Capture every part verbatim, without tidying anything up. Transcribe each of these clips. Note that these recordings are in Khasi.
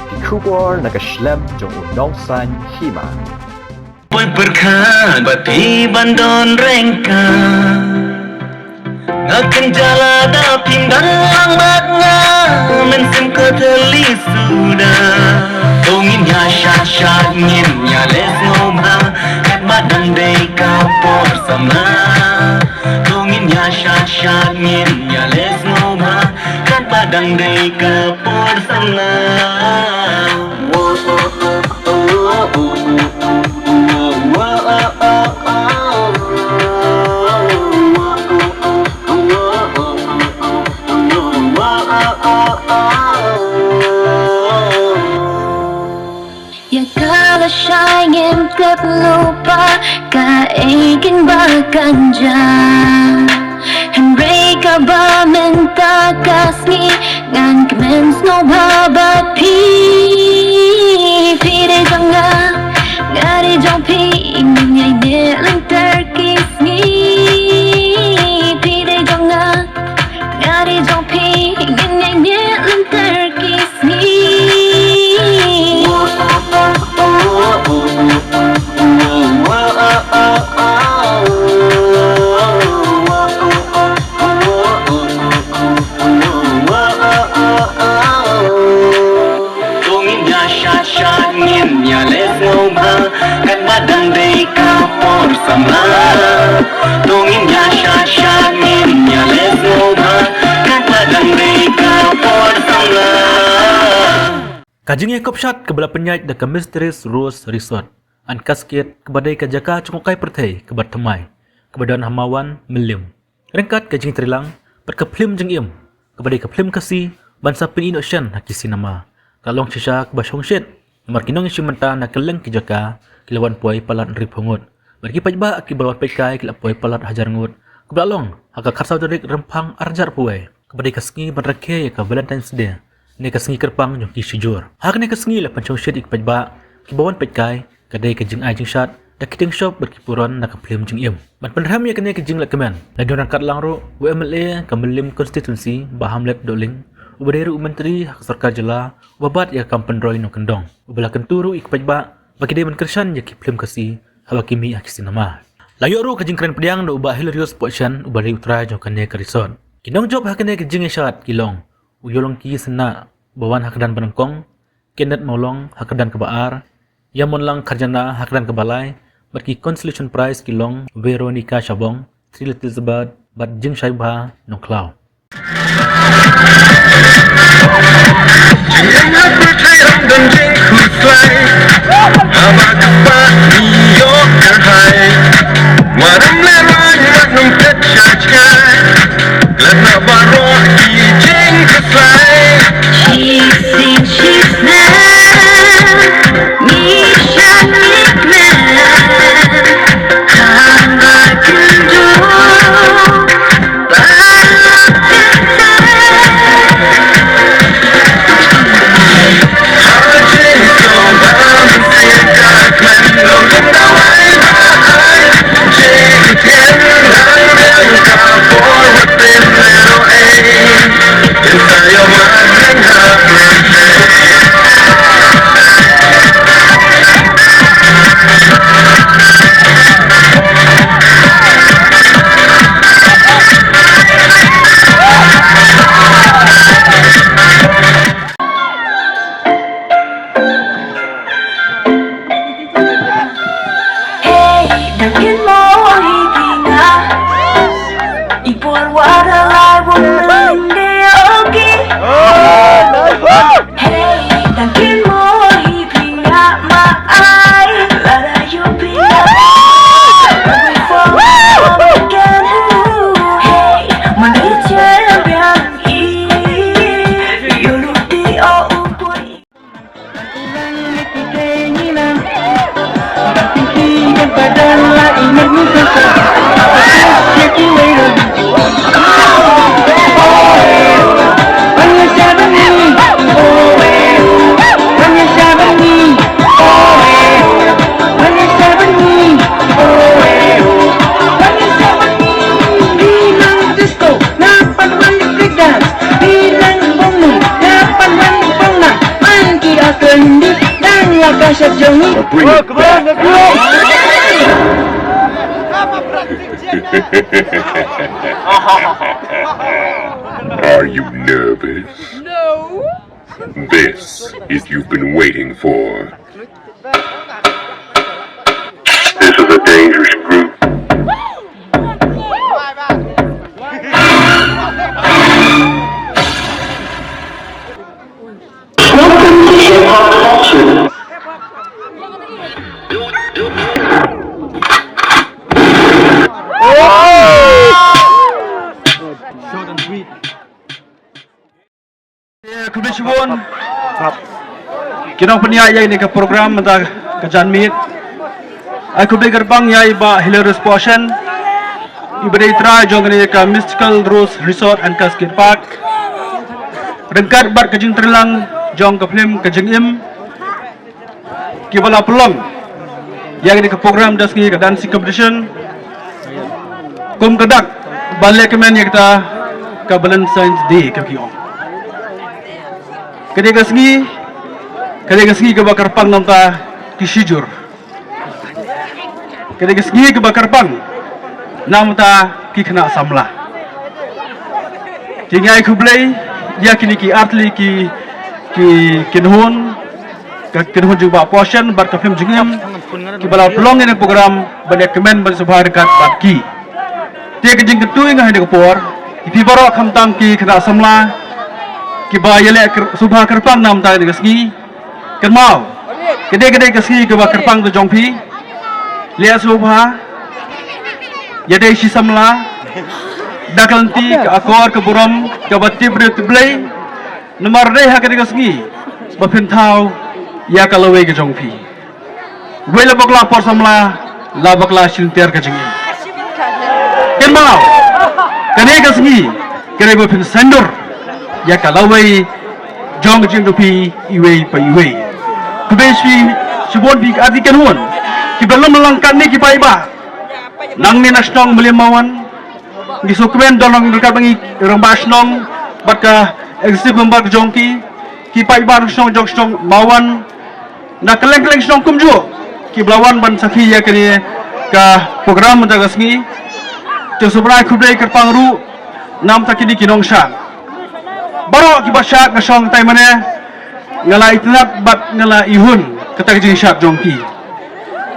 Ki khubor na ka shlem jong u nongsan hima. Poi pyrkhat bad phi ban don ryngkat. Nga kynja lada phim dang lang bad nga, mynsiem ka thylli suda. To ngin ïa shad shad, ngin ïa leh sngewbha, katba dang dei ka por samla. To ngin ïa shad shad, ngin ïa leh sngewbha, katba dang dei ka por samla. Ïa ka lashai ngim tip lypa kaei kynba kan jia. Hynrei kaba mynta ka sngi ngan kmen sngewbha bad phi. Phi dei jong nga, nga dei jong phi, ngin ïaineh lynter ki sngi. Phi dei jong nga, nga dei jong phi, ngin ïaineh lynter ki sngi. To ngin ïa shad shad, ngin ïa leh sngewbha, katba dang dei ka por samla. To ngin ïa shad shad, ngin ïa leh sngewbha, katba dang dei ka por samla. Ka jingïakop shad kaba la pynïaid da ka Mistress Rose Resort and Cascade, kaba dei ka jaka jngohkai pyrthei kaba thymmai, kaba don ha Mawan, Mylliem, ryngkat ka jingtreilang bad ka phlim jingim, kaba dei ka phlim Khasi ban sa pyni noh shen ha ki cinema, ka long shisha kaba shongshit. Namar ki nongïashim bynta na kylleng ki jaka ki la wan poi palat hynriewphew ngut, bad ki paidbah kiba la wan peit kai ki la poi palat hajar ngut, kaba la long ha ka khatsaw tarik Rymphang arhajar arphew wei, kaba dei ka sngi ban rakhe ïa ka Valentine's Day, ne ka sngi kyrpang jong ki shijur. Ha kane ka sngi la pynshongshit ïa ki paidbah kiba wan peit kai, ka dei ka jingai jingshad da ki tieng shop bad ki puron na ka phlim jingim. Ban pynrhem ïa kane ka jinglehkmen, la don ryngkat lang ruh u M L A ka Mylliem Constituency, Bah Hamlet Dohling, uba dei ruh u Myntri ha ka Sorkar Jylla uba bat ïa ka kam pynroi nongkyndong, uba la kyntu ruh ïa ki paidbah ba ki dei ban kyrshan ïa ki phlim Khasi haba ki mih ha ki cinema. La ïoh ruh ka jingkren pdiang da u Bah Hilarius Pohshen, uba dei u trai jong kane ka resort. Ki nongjop ha kane ka jingïashad ki long u Ïewlongki Synnah, ba wan ha kyrdan ba nyngkong, Kenneth Mawlong ha kyrdan kaba ar, Ïamonlang Kharjana ha kyrdan kaba lai, bad ki consolation prize ki long Veronica Shabong, Sri Elizabeth, bad Jingshaibha Nongkhlaw. Hey, dang kin mo hi ki nga. I por wa da lai won nang de oki. Hey, dang kin mo hi ki nga ma ai. La da yu pi nga. Hey, man di chen biang i. Yu lu ti o u pui. Langkah sha jong ngi. Bring it back. Are you nervous? No. This is you've been waiting for. This is a dangerous group. Welcome to Hip Hop Culture. Short and sweet. Khublei shibun. Ki nongpynïaid ïa kane ka program mynta ka janmiet. Ai khublei kyrpang ïa i Bah Hilarius Pohshen, i ba dei trai jong kane ka Mystical Rose Resort and Cascade Park, ryngkat bad ka jingtreilang jong ka film Ka Jingim, kiba la pynlong ïa kane ka program da sngi ka dancing competition, kum ka dak ba lehkmen ïa kata ka Valentine's Day kaba ki ong. Ka dei ka sngi, ka dei ka sngi kaba kyrpang na ka bynta ki shijur. Ka dei ka sngi kaba kyrpang na ka bynta ki khynnah samla. Te ngi ai khublei ïa kine ki artylli ki, ki, ki kynhun, ka kynhun jong Bah Pohshen bad ka film Jingim, kiba la pynlong ïa kane ka program ban ïakmen ban sngewbha ryngkat bad ki. Te ka jingkyntu nga ha kane ka por, ïa phi baroh khamtam ki khynnah samla kiba ïaleh kyr-, sngewbha kyrpang na ka bynta kane ka sngi. Kynmaw, ka dei, ka dei ka sngi kaba kyrpang ka jong phi. Leh sngewbha, ïadei shi samla, da ka lynti ka akor ka burom kaba tip briew tip Blei. Namar dei ha kane ka sngi ba phin thaw ïa ka lawei ka jong phi. Wei la bakla por samla, la bakla shi lynter ka jingim. Kynmaw, kane ka sngi ka dei ba phin saiñdur ïa ka lawei jong ka jingim jong phi iwei pa iwei. Khublei shibun phi ki artylli ki kynhun kiba lum lang katne ki paidbah. Nangne na shnong Mylliem Mawan, ngi sngewkmen don lang ryngkat bad ngi rangbah shnong bad ka executive member ka jong ki, ki paidbah na shnong jong shnong Mawan, na kylleng kylleng shnong kumjuh kiba la wan ban sakhi ïa kane ka program mynta ka sngi. Te sngewbha khublei kyrpang ruh na ka bynta kine ki nongshad baroh kiba shad, nga shong tai mane, nga la itynnad bad nga la ihun kata ka jingshad jong ki.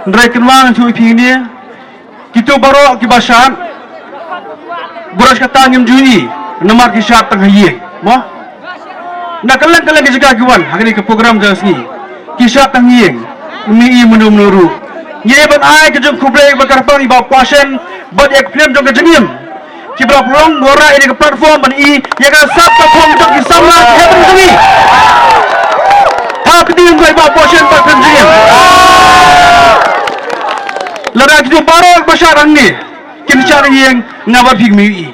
Hynrei kynmaw, ngan ïathuh ïa phi hangne, kito baroh kiba shad, baroh kata ngim ju ïohi namar ki shad tang ha ïing, mo? Na kylleng kylleng ki jaka ki wan ha kane ka program ka sngi, ki shad tang ha ïing, ngim ïohi mano mano ruh. Ngi dei ban ai ka jingkhublei ba kyrpang ïa i Bah Pohshen bad ïa ka film jong Ka Jingim, kiba la pynlong wanrah ïa ka platform ban ïohi ïa ka sap ka phong jong ki samla ki heh bynriew jong ngi. Ha ka dei ïa i Bah Pohshen bad Ka Jingim. Lada kito baroh ba shad hangne kin shad ha ïing, nga bad phi ngim ïohi.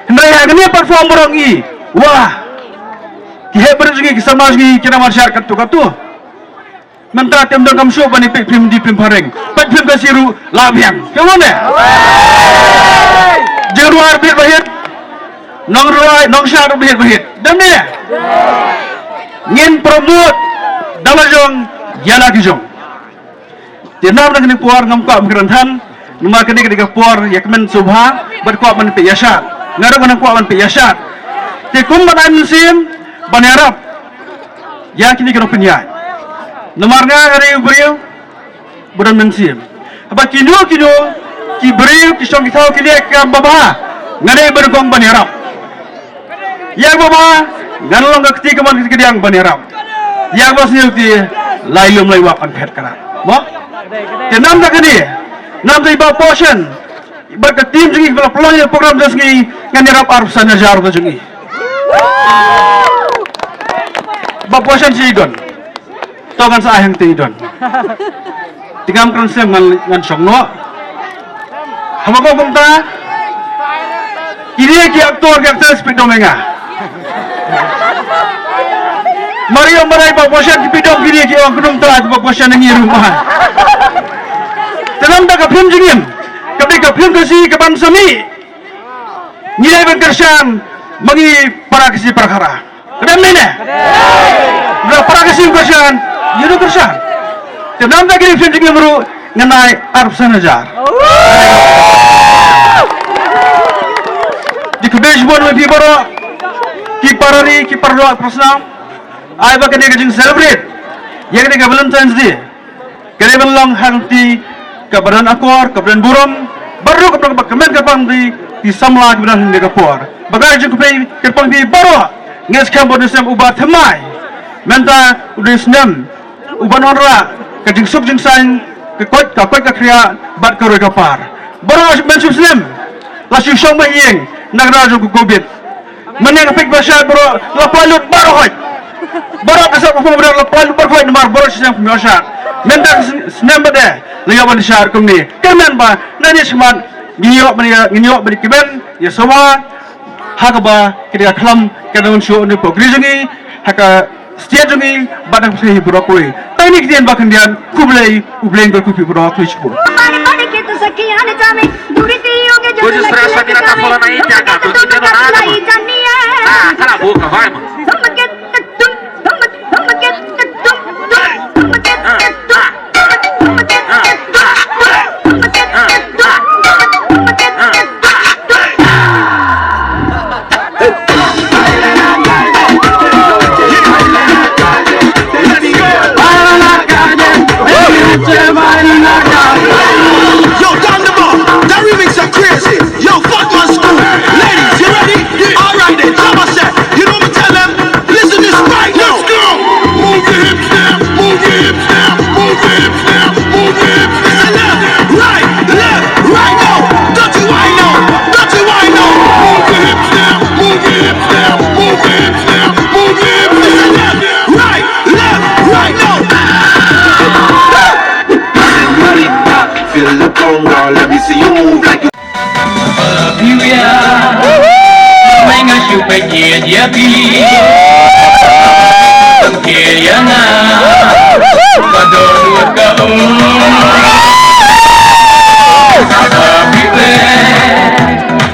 Hynrei ha kane ka platform baroh ngi, wah, ki heh bynriew jong ngi, ki samla jong ngi ki nang ban shad katto katto. Mynta te ym donkam shuh ban ïa peit film Hindi, film phareng, peit film Khasi ruh la biang. Te ong ne? Jingrwai bit ba hit, nongrwai nongshad ruh ba hit ba hit. Dei ne? Ngin promote da la jong ïa la ki jong. Te na kane ka por ngam kwah ban kren than, namar kane ka dei ka por ïakmen sngewbha bad kwah ban peit ïa shad. Nga ruh nga nang kwah ban peit ïa shad. Te kum ban ai mynsiem ban ïarap ïa kine ki nongpynïaid. Namar nga, nga dei u briew ba don mynsiem. Haba kino kino ki briew ki shong ki thaw ki leh kam babha, nga dei ban kong ban ïarap. Ïa kaba ngan long ka kti ka mon ka kti kadiang ban ïarap. Ïa kaba sniew kti, lai lum lai wah kan phet kara. Mo? Te na ka bynta kane, na ka bynta i Bah Pohshen bad ka team jong ngi ba la pynlong ïa ka program jong ngi, ngan ïarap arphew san hajar ruh jong ngi. Bah Pohshen, shi don. To ngan sa ai hangtei don. Te ngam kren sem, ngan, ngan shong noh. Haba ko kumta, kine ki actor ki actress peit dom ïa nga. Mar ïa mar ai Bah Pohshen ki peit dom, kine ki ong kynum ta Bah Pohshen ngi ruh ma. Te na ka bynta ka film Jingim, ka dei ka film Khasi kaban sa mih. Ngi dei ban kyrshan ma ngi para Khasi para Khara. Ka dei ne? Lada para Khasi kyrshan, ïa u kyrshan. Te namar kine ki film jingim ruh ngan ai arphew san hajar. Te khublei shibun ïa phi baroh ki para ri ki para doh para snam. Ai ba kane ka jing celebrate ïa kane ka Valentine's Day ka dei ban long ha ka lynti kaba don akor, kaba don burom, bad ruh kaba don kyrpang ïa ki samla kiba don ha kane ka por. Bad ka jingkhublei kyrpang ïa phi baroh. Nga ngeit skhem ba u dei u snem uba thymmai. Mynta u dei u snem uban wanrah ka jingsuk jingsaiñ, ka koit ka koit ka khriah bad ka roi ka par. Baroh ban shu snem la shu shong ba ïing na ka daw jong ka covid. Mynne ka peit ba shai baroh la poi lut baroh hoi. Baroh ka sap ba baroh la poi lut baroh hoi namar baroh shisnem kumno shai. Mynta ka snem ba dei la ïoh ban shai kumne. Kyrmen ba na ne shmat ngi ïoh ban ïa ngi ïoh ban ïa kiben ïa sawa ha kaba ki da khlam ka dang shu ne pokri jong ngi ha ka state jong ngi bad ka pyrthei baroh kawei. Tang ne ki dien ba khyndiat khublei u Blei un kyrkhu ïa phi baroh khublei shibun. Kuji sra sa kira ta phola na ita ka tu kita tu na ada ma. Ah, kala bu ka vai ma. Yo, Thunderball, that remix is crazy. Yo, Fatman Scoop, ladies, you ready? Alright then, Jabba said, you know me tell them, listen this right now. Let's go. Move your hips now, move your hips now, move your hips now, move your hips now. Left, right, left, right now. Don't you whine now, don't you whine now. Move your hips now, move your hips now, move your hips now, move your hips now. Left, right, left, right now. Feel the conga, let me see you move like you. Biwia, mai nga shu peit ïa phi. Ke ïa nga, ka don wat ka um. Biwia,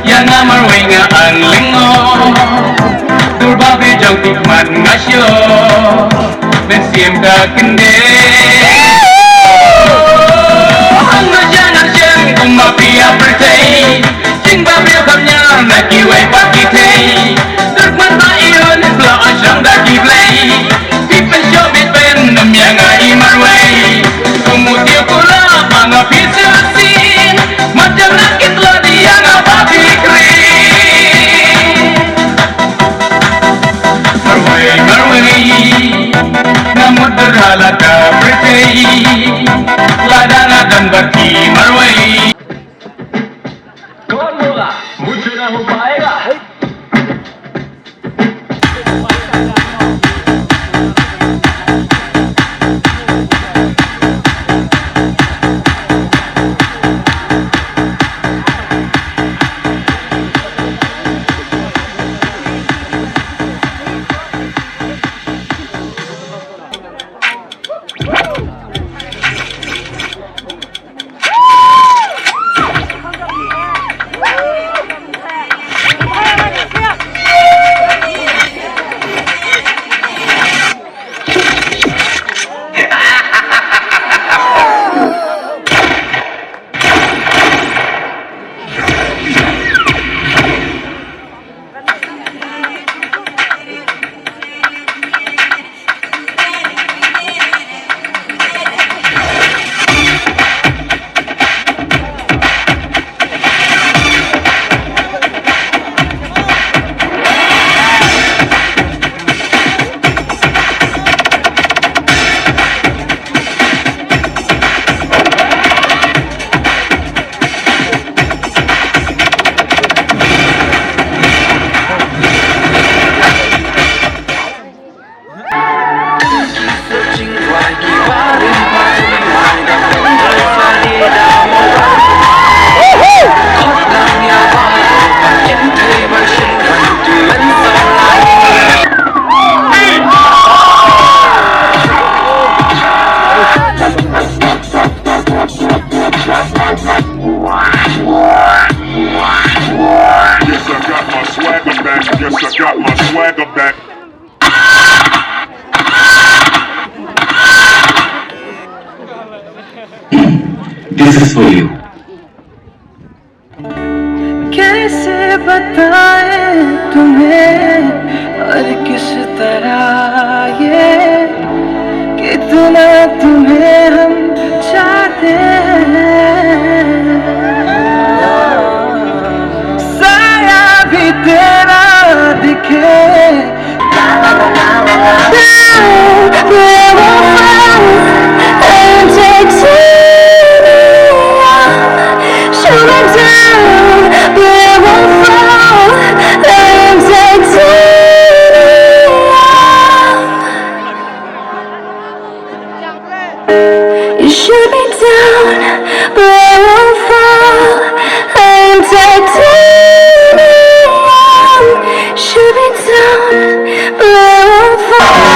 ïa nga marwei nga an lyngngoh. Dur ba phi jong phi man nga shu. Mynsiem ka kyndit. Hangno jan ar jan kumba phi ïa pyrthei. Jingbam ïa bam ïa na kiwei pat ki thei. Duk man ba ïa ne bla ashang da ki blei. Phi pynshop phi pynnym ïa nga i marwei. Kum u tiew kula ba nga phi shisien. Mat jan na ki tla di ïa nga ba phi kri. Marwei, marwei, nga mut da la ka pyrthei, lada nga dang bad phi marwei. कौन बोला? मुझे ना हो पाएगा। for you. कैसे बताएं तुम्हें और किस तरह ये, कितना तुम्हें हम चाहते हैं। साया भी तेरा दिखे। You shoot me down, but I won't fall. I'm titanium. Shoot me down, but I won't fall.